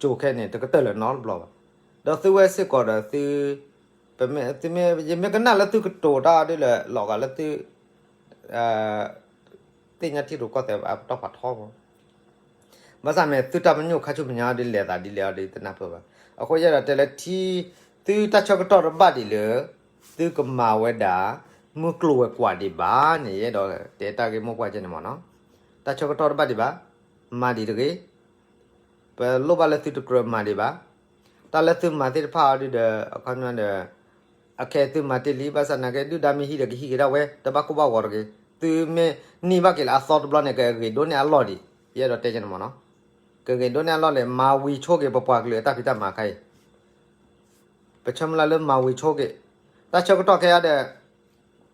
စိၤခဲန့ၣ် တကတၢၢ်လၢၤနီတဘျီဘၣ်. ဒီးသုဝဲစ့ၢ်ကီးဒီးသု ပမ့ၢ် သုမ့ၢ် ယမ့ၢ်ကနၣ်လၢသုကတိၤတၢ်ဒ်လဲၣ် လီၤဂာ်လၢသု သ့ၣ်ညါထံရူၢ်ကီၢ်သဲးအပတီၢ်ဖးထီဘၣ်. ဘၣ်ဆၣ်မ့ၢ်သုတၢ်ပညိၣ်ခါဆူမဲာ်ညါဒ်လဲၣ်သးဒ်လဲၣ်အီၤဒ်တနၢ်ပၢၢ်ဘၣ်. အဃိယအဲၣ်ဒိးတဲလၢထံ သုတၢ်ဆၢကတီၢ်တဘၣ်ဒံးလၢ သုကမၤဝဲဒၣ် မုၢ်ကျိၤဝဲၤကွာ်ဒံးဘၣ်န့ၣ် ယအဲၣ်ဒိးတဲတၢ်ဂ့ၢ်မိၢ်ပှၢ်ကဲန့ၣ်မ့ၢ်နီၤ. တၢ်ဆၢကတီၢ်တဘၣ်ဒံးဘၣ်, မၤဒံးတဂ့ၤ ပလိၣ်ဘၣ်လၢသုတကြၢးမၤဒံးဘၣ်. တၢ်လၢသုမၤသ့ၣ်တဖၣ်အီၤဒ်ဒီး အခီပညီဒီး အခဲသုမၤတ့ၢ်လံ ဘၣ်ဆၣ်သနာ်က့ ဒုၣ်ဒါမ့ၢ်ဟံးဒီးကဟံးက့ၤဒၣ်ဝဲ တဘၣ်ကိၢ်ဘၣ်ဂီၤတဂ့ၤ. သုမ့ၢ်န့ၢ်ဘၣ်က့ၤလၢအသီတဘျီန့ၣ် ကဂ့ၤဒိၣ်န့ၢ်အလီၢ်ဒံး ယအဲၣ်ဒိးတဲကဲန့ၣ်မ့ၢ်နီၤ. ကဂ့ၤဒိၣ်န့ၢ်အလီၢ်လံ မၤဝံၤဆိက့ၤ ပပှၤကလုာ်အတၢ်ဖံးတၢ်မၤခဲအံၤ, ပဆၢမုၢ်လၢ်လၢမၤဝံၤဆိက့ၤ, တၢ်ဆၢကတီၢ်ခဲအံၤဒီး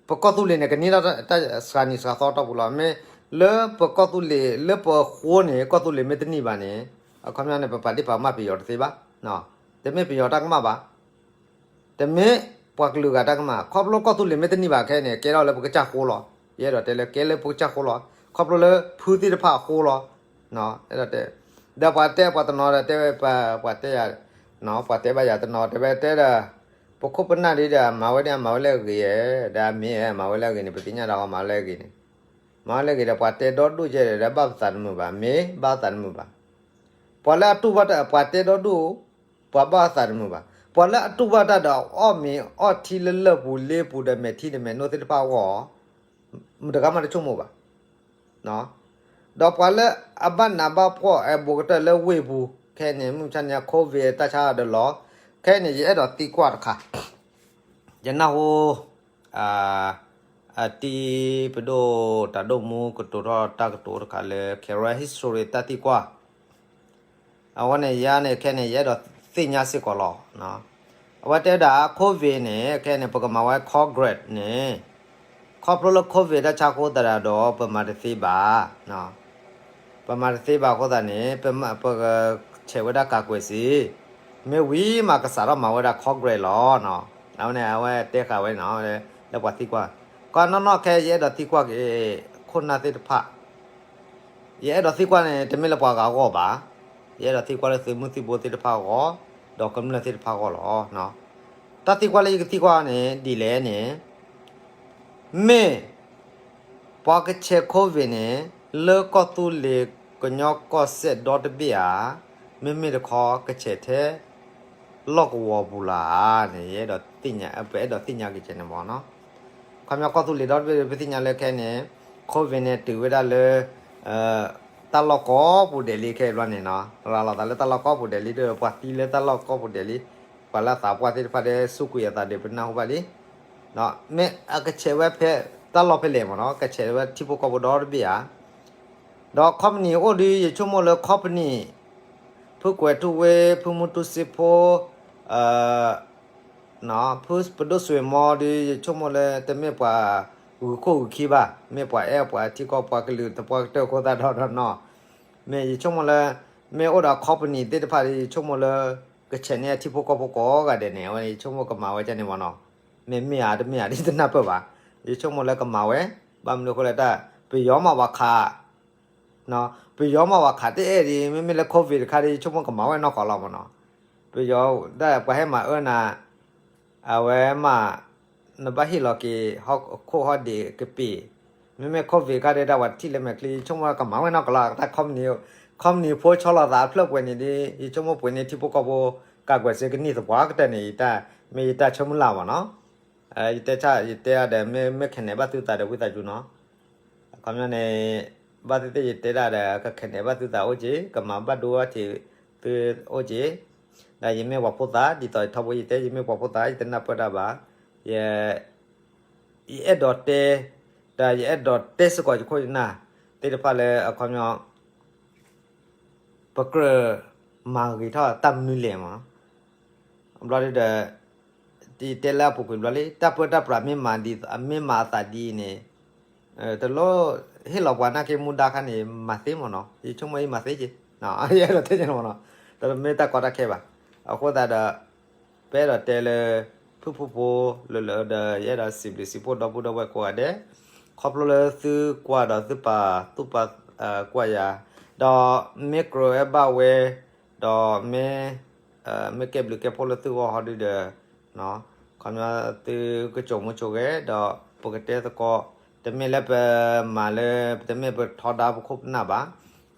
ပကီၢ်သူလ့ၤန့ၣ် ကန့ၢ်တၢ်စှၤနံၤစှၤသီတီၢ်ပူၤလီၤ. မ့ၢ်လၢပကီၢ်သူလ့ၤ လၢပဃိန့ၣ် ကီၢ်သူလ့ၤမ့ၢ်တန့ၢ်ဘၣ်န့ၣ် အခီပညီန့ၣ် ပပာ်ဒ့ၣ်ပာ်ကမၣ်ပယီၤတသ့ဘၣ်, တမ့ၢ်ပယီၤတၢ်ကမၣ်ဘၣ်. တမ့ၢ်ပှၤကလုာ်ဂၤတၢ်ကမၣ်, ခီဖျိကီၢ်သူလ့ၤမ့ၢ်တန့ၢ်ဘၣ်ခဲအံၤန့ၣ် ကဲထီၣ်လၢပကစၢ်ဃိလီၤ. ယအဲၣ်ဒိးတဲလၢကဲလၢပကစၢ်ဃိလီၤ. ခီဖျိလၢဖုသ့ၣ်တဖၣ်အဃိလီၤ. အဲၣ်ဒိးတဲ, ဒီးပှၤတဲပှၤတနီၤဒီးတဲဝဲ ပှၤတဲယၤ, ပှၤတဲဘၣ်ယၤတနီၤ တဲဝဲတဲဒီး, ပခိၣ်ပနၢ်ဒ်ဒီး မၤဝဲဒ်အမၤဝဲလၢအဂ့ၤဧါ, ဒီးမ့ၢ်မၤဝဲလၢအဂ့ၤန့ၣ် ပသ့ၣ်ညါဒီးမၤဝဲလၢအဂ့ၤန့ၣ်, မၤဝဲလၢအဂ့ၤဒီး ပှၤတဲဒီဒိၣ်ကဲဒီး ဘၣ်ပသးတမုာ်ဘၣ်, မ့ၢ်ဘၣ်သးတမုာ်ဘၣ်. ပှၤလၢအတူၢ်ဘၣ်တၢ် ပှၤတဲဒီဒိၣ် ပှၤဘၣ်သးတမုာ်ဘၣ်. ပှၤလၢအတူၢ်ဘၣ်တၢ်ဒီး အီၣ်မ့ၤအီထံလၢလၢၢ်ပူၤလ့ပူၤဒီး မဲာ်ထံဒီးမဲာ်နိၣ်သ့ၣ်တဖၣ်အဂီၢ်, မတဂၤမးတဆိကမိၣ်ဘၣ်. ဒီးပှၤလၢအဘၣ်နးဘၣ်ဖှီၣ် အဲၣ်ဘူးကတၢၢ်လၢဝ့ၢ်ပူၤ ခဲအံၤန့ၣ် မုၢ်မဆါန့ၣ် COVID တၢ်ဆါဒီးလီၤ. ခဲအံၤန့ၣ် ယအဲၣ်ဒိးသံကွၢ်တခါ, ယနၢ်ဟူ အတံၤပဒိၣ်တၢ်ဒိၣ်မူကတိၤထီၣ်တၢ်ကတိၤတခါလၢ Karen History တၢ်သံကွၢ်, အဝဲန့ၣ်ယၤန့ၣ် ခဲအံၤန့ၣ် ယအဲၣ်ဒိးသ့ၣ်ညါစ့ၢ်ကီးလီၤ. အဝဲတဲဒၣ် COVID န့ၣ် ခဲအံၤန့ၣ် ပကမၤဝဲ Congress န့ၣ် ခီဖျိလၢ COVID တၢ်ဆါအဃိသတးဒီး ပမၤတသ့ဘၣ်, ပမၤတသ့ဘၣ်အဃိသတးန့ၣ် ပကဆဲးဝဲဒၣ် ကာကွယ်ဆေး, မ့ၢ်ဝံၤမးကစးထီၣ်မၤဝဲဒၣ် Congress လီၤ. အဝဲန့ၣ် အဝဲတဲဃာ်ဝဲန့ၣ် လၢပှၤသံကွၢ်, ကီးနီၢ်နီၢ်ခဲ ယအဲၣ်ဒိးသံကွၢ်က့ၤ ခိၣ်နၢ်သ့ၣ်တဖၣ်, ယအဲၣ်ဒိးသံကွၢ်န့ၣ် တမ့ၢ်လၢပှၤဂၤအဂီၢ်ဘၣ်, ယအဲၣ်ဒိးသံကွၢ်လၢသုးမုၢ်သံၣ်ဘိသ့ၣ်တဖၣ်အဂီၢ်, ဒီးကမျၢၢ်သ့ၣ်တဖၣ်အဂီၢ်လီၤ. တၢ်သံကွၢ်လၢယကသံကွၢ်န့ၣ် ဒ်လဲၣ်န့ၣ်, မ့ၢ်ပှၤကဆဲး COVID န့ၣ် လၢကီၢ်သူလ့ၤကညီကီၢ်စဲၣ်ဒီတဘ့ၣ်ဧါ, မ့မ့ၢ်တခီကဆဲးထဲလီၢ်ကဝီၤပူၤလၢ်ဧါန့ၣ် ယအဲၣ်ဒိးသ့ၣ်ညါ, ပအဲၣ်ဒိးသ့ၣ်ညါက့ၤကဲန့ၣ်မ့ၢ်နီၤ. ခီပညီကီၢ်သူလ့ၤဒီတဘ့ၣ် ပသ့ၣ်ညါလၢခဲအံၤန့ၣ် COVID န့ၣ် တုၤဝဲဒၣ်လၢ တၢ်လီၢ်ကိးပူၤဒဲးလံခဲအံၤဘျီန့ၣ်နီၤ, ရၤလီၤသးလၢတၢ်လီၢ်ကိးပူၤဒဲးလံဒီး ပှၤသံလၢတၢ်လီၢ်ကိးပူၤဒဲးလံ, ပှၤလၢအသးပှၢ်သ့ၣ်တဖၣ်ဒီး စူးကွံာ်အသးဒီး ပနၢ်ဟူဘၣ်လံ. မ့ၢ်အကဆဲးဝဲဖဲတၢ်လီၢ်ဖဲလဲၣ်မ့ၢ်နီၤ, ကဆဲးဝဲထံဖိကီၢ်ဖိဒီတဘ့ၣ်ဧါ. ဒီး company အိၣ်ဒီး ယဆိကမိၣ်လၢ company ဖုကွဲးထူၣ်ဝ့ ဖုမူတူစ့ဖိ ဖုပဒိၣ်စွ့ၤမီဒီး ယဆိကမိၣ်လၢတမ့ၢ်ပှၤဂုၤခိၣ်ဂုၤခံဘၣ်, မ့ၢ်ပှၤအဲၣ်ပှၤထံကီၢ်ပှၤကလုာ်သပှၢ်ကတၢၢ်အဃိသတးဒီးနီၤ, မ့ၢ်ယဆိကမိၣ်လၢ မ့ၢ်အိၣ်ဒီး company သ့ၣ်တဖၣ်ဒီး ယဆိကမိၣ်လၢ ကဆဲးန့ၢ်အထံဖိကီၢ်ဖိကိးဂၤဒဲးန့ၣ် အဝဲန့ၣ် ယဆိကမိၣ်ကမၤဝဲကဲန့ၣ်မ့ၢ်နီၤ, မ့မ့ၢ်ဧါတမ့ၢ်ဧါဒ်တနၢ်ပၢၢ်ဘၣ်, ယဆိကမိၣ်လၢကမၤဝဲ, ဘၣ်မနုၤအဃိလဲၣ်တၢ် ပယီၤမးပှၤခး ပယီၤမးပှၤခးတအဲၣ်ဒံး, မ့မ့ၢ်လၢ COVID တခါဒီး ယဆိကမိၣ်ကမၤဝဲနီၢ်ကီၢ်လီၤမ့ၢ်နီၤ, ပယီၤဒၣ်ပှၤဟဲမၤအၢနၤ, အဝဲမး နဘၣ်ဟ့ၣ်လီၤက့ၤ ဟီၣ်ခိၣ်ဟီၣ်ဒံးကပ့ၤ, မ့မ့ၢ် COVID ခါဒီး တၢ်ပှၤထံၣ်လၢမဲာ်ချံ ယဆိကမိၣ်ကမၤဝဲနီၢ်ကီၢ်လီၤ, တၢ် company, company ဖိဆီလီၤသးအဖျၢၣ်ပှဲၤန့ၣ်ဒီး ယဆိကမိၣ်ပှဲၤန့ၢ်ထံဖိကီၢ်ဖိ ကကွဲးစ့ကနံၣ်သပှၢ်ကတၢၢ်န့ၣ် ယတၢ် မ့ၢ်ယတၢ်ဆၢမုၢ်လၢ်မ့ၢ်နီၤ, ယတဲဆၣ် ယတဲအါဒီး မ့ၢ် မ့ၢ်ခဲန့ၣ်ဘၣ်သုသးဒီးဝံသးစူၤနီၤ, အခီပညီန့ၣ် ဘၣ်သ့ၣ်သ့ၣ်ယတဲဒၣ်ဒီး ကခဲန့ၣ်ဘၣ်သုသးအိၣ်က့ၤ, ကမၤဘၣ်ဒိဘၣ်ထံးသုအိၣ်က့ၤ, ဒီးယမ့ၢ်ပှၤဖိသၣ် ဒ်သိးယထီဘိယတဲ ယမ့ၢ်ပှၤဖိသၣ် ယတနၢ်ပၢၢ်တၢ်ဘၣ်, ယ ယအဲၣ်ဒိးတဲ, ဒီးယအဲၣ်ဒိးတဲစ့ၢ်ကီးယခိၣ်ယနၢ်သ့ၣ်တဖၣ်လၢအခီပညီ ပကြၢးမၤဂ့ၤထီၣ်တၢ်မနုၤလဲၣ်မ့ၢ်နီၤ, ဘျီဒ်ဒီး ယတဲလၢအပူၤကွံာ်ဘျီလံ တၢ်ပၢတၢ်ပြးမ့ၢ်မၤဒ် မ့ၢ်မၤအသးဒ်အံၤန့ၣ် တလိၣ်ဟ့ၣ်လီၤပှၤနာ်က့မူဒါခါန့ၣ် မၤသ့မ့ၢ်နီၤ, ယဆိကမိၣ်ယမၤသ့က့ၤ, ယအဲၣ်ဒိးတဲက့ၤမ့ၢ်နီၤ, တမ့ၢ်တၢ်ကီတၢ်ခဲဘၣ်, အဃိသတးဒီး ပအဲၣ်ဒိးတဲလၢ ဖုၣ်ဖုၣ်ဖိလၢလၢဒီး ယအဲၣ်ဒိးစံးဘျုးစံးဖှိၣ်ဒီပုၢ်ဒီဝဲၢ်ကိးဂၤဒဲး, ခီဖျိလၢသုကွၢ်ဒီးသုပာ်သူၣ်ပာ်ကွၢ်ယၤ, ဒီးမ့ၢ်ကြၢးဝဲဘၣ်ဝဲ, ဒီးမ့ၢ် မ့ၢ်ကဲဘျုးကဲဖှိၣ်လၢသုဂီၢ်ဟီဒုဒီး ခီပညီသုကစိာ်မူစိာ်ဂဲၤ ဒီးပကတဲသကိး, တမ့ၢ်လၢပမၤလၢ တမ့ၢ်ပထီဒါပခိၣ်ပနၢ်ဘၣ်,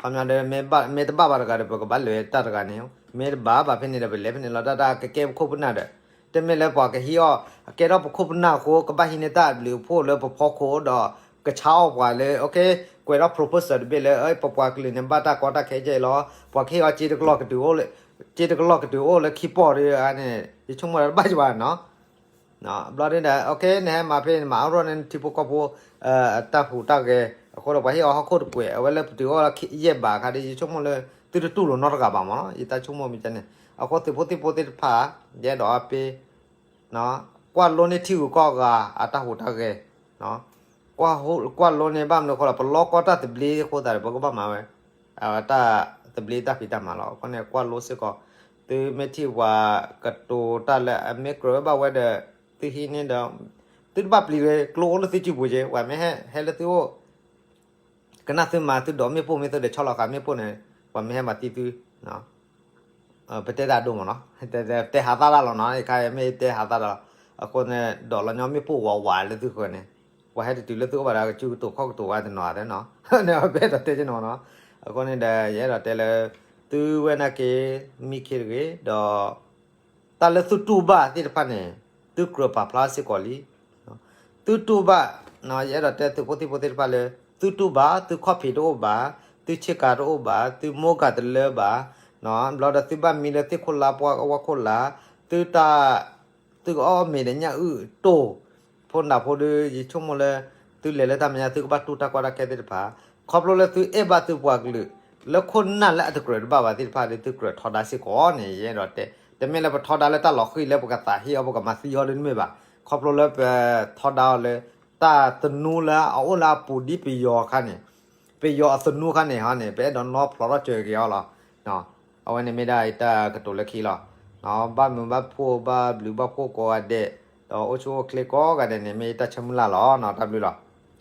ခီပညီဒီး မ့ၢ်တဘၣ်ဘၣ်တဂၤဒီး ပကဘၣ်လဲၤတၢ်တဂၤန့ၣ်, မ့ၢ်တဘၣ်ဘၣ်ဖဲန့ၣ်ဒီး ပလဲၤဖဲန့ၣ်လီၤ, တၢ်တၢ်ကကဲပခိၣ်ပနၢ်ဒီး တမ့ၢ်လၢပှၤကဟံးအီၣ် အကဲထီၣ်ပခိၣ်ပနၢ်အဃိ ကဘၣ်ဟံးန့ၢ်တၢ်ဘျုးဖှိၣ်လၢပဖီခိၣ်ဒီး ကဆါအီၣ်ပှၤလၢ ကွဲးထီၣ် proposal တဘ့ၣ်လၢ ပပှၤကလုာ်န့ၣ် ဘၣ်တၢ်ကီတၢ်ခဲကဲအံၤလီၤ, ပှၤကဟ့ၣ်အီၣ်စ့တကလီၢ်ကတုၤအိၣ်လၢ စ့တကလီၢ်ကတုၤအိၣ်လၢခံပီၢ်ဒီးန့ၣ် ယဆိကမိၣ်တဘၣ်ယဘၣ်နီၤ, ဘျီဒ်ဒီး နဟဲမၤဖဲန့ၣ် မၤအါရီၣ်န့ၣ် ထံဖိကီၢ်ဖိ တၢ်ဟူးတၢ်ဂဲၤအဃိဒီး ပှၤဟ့ၣ်အီၣ်ဟီၣ်ခိၣ်တကွဲး အဝဲလၢပတုၤအိၣ်လၢယဲၢ်ဘးခါဒီး ယဆိကမိၣ်လၢ သုတတူၢ်လိာ်နီတဂၤဘၣ်မ့ၢ်နီၤ ယတၢ်ဆိကမိၣ်မ့ၢ်ကန့ၣ် အဃိသုးဖိသံၣ်ဖိသ့ၣ်တဖၣ် ယအဲၣ်ဒိးအပ့ ကွၢ်လိန့ၢ်ထံဂုၤကီၢ်ဂၤအတၢ်ဟူးတၢ်ဂဲၤ, ကွၢ်လိန့ၢ်ဘၣ်မနုၤအဃိလီၤ ပလီကီတၢ်သဘျ့အဃိသတးဒီး ပကဘၣ်မၤဝဲ တၢ်သဘျ့တၢ်ဖံးတၢ်မၤလီၤ. အဃိန့ၣ် ကွၢ်လိစ့ၢ်ကီး သုမ့ၢ်ထံၣ်ပှၤကတိၤတၢ်လၢအမ့ၢ်ကြၢးဝဲဘၣ်ဝဲဒီး သုဟံးန့ၢ်ဒီး သုတဘၣ်ပျံၤဝဲ ကျိအိၣ်လၢသုစုပူၤက့ ပှၤမ့ၢ်ဟဲဟဲလၢသုအိၣ် ကနၣ်သုမၤသုဒိးမ့ၣ်ပိၢ်မ့ၢ်သုဒီးဆီလီၤဃာ်မ့ၣ်ပိၢ်န့ၣ် ပှၤမ့ၢ်ဟဲမၤသံသု ပတဲတၢ်ဒိၣ်မးနီၤ တဲဟးသၣ်တၢ်လီၤနီၤ ယခါမ့ၢ်တဲဟးသၣ်တၢ်လီၤ အဃိန့ၣ် ဒိးလီၤညီမ့ၣ်ပိၢ်ဝးဝးလၢသုဃၢၤန့ၣ် ပှၤဟဲတတုၤလၢသုအိၣ်ဘၣ်ဒီး ကစုကတိၤခီၣ်ကတိၤဝဲတနီၤသ့နီၤ ပအဲၣ်ဒိးတဲကနီၤနီၤ အဃိန့ၣ်ဒီး ယအဲၣ်ဒိးတဲလၢ သုဝဲနာ်က့ မံခ့တဂ့ၤ ဒီး တၢ်လၢသုတူၢ်ဘၣ်သ့ၣ်တဖၣ်န့ၣ် သုကြၢးပာ်ဖျါစ့ၢ်ကီးလံ သုတူၢ်ဘၣ် ယအဲၣ်ဒိးတဲသုးဖိသံၣ်ဖိသ့ၣ်တဖၣ်လၢ သုတူၢ်ဘၣ် သုခီၣ်ဖံးတအိၣ်ဘၣ် သုဆ့ကၤတအိၣ်ဘၣ် သုမိၢ်ကၤတလၢဘၣ် ဘျီဒီးသုဘၣ်မံလၢသ့ၣ်ခိၣ်လါပှၢ်ဝၣ်ခိၣ်လါ သုတၢ် သုကအီၣ်မ့ၤဒီးညၣ်အုၣ်တိၢ် ဖိနၢ်ဖိဒီး ယဆိကမိၣ်လၢ သုလဲၤလၢတၢ်မဲာ်ညါ သုကဘၣ်တူၢ်တၢ်ကီတၢ်ခဲသ့ၣ်တဖၣ် ခီဖျိလၢသုအဲၣ်ဘၣ်သုပှၤကလုာ် လၢခိၣ်နၢ်လၢအတကြၢးတဘၣ်ဘၣ်သ့ၣ်တဖၣ်ဒီး သုကြၢးထီဒါစ့ၢ်ကီးန့ၣ် ယအဲၣ်ဒိးတဲ တမ့ၢ်လၢပထီဒါလၢတၢ်လီၤဃံၤလၢပကသးဟ့အီၤ ပကမၤသံအီၤဒ်န့ၣ်မ့ၢ်ဘၣ် ခီဖျိလၢပထီဒါအီၤလၢ တၢ်သနူလၢအအိၣ်လၢအပူၤဒ်ပယီၤအခါန့ၣ် ပယီၤအသနူအခါန့ၣ်ဟီန့ၣ် ပအဲၣ်ဒိးနီဖျိးထီၣ်စၢၤက့ၤအီၤလီၤ. အဝဲန့ၣ်မ့ၢ်ဒၣ်ယတၢ်ကတိၤလၢခံလီၤ. ဘၣ်မုာ်ဘၣ်ဖှိၣ်ဘၣ်ဘျုးဘၣ်ဖှိၣ်ကိးဂၤဒဲး ဒီးအိၣ်ဆူၣ်အိၣ်ချ့ကိးဂၤဒဲးန့ၣ် မ့ၢ်ယတၢ်ဆၢမုၢ်လၢ်လီၤ. တၢ်ဘျုးလီၤ.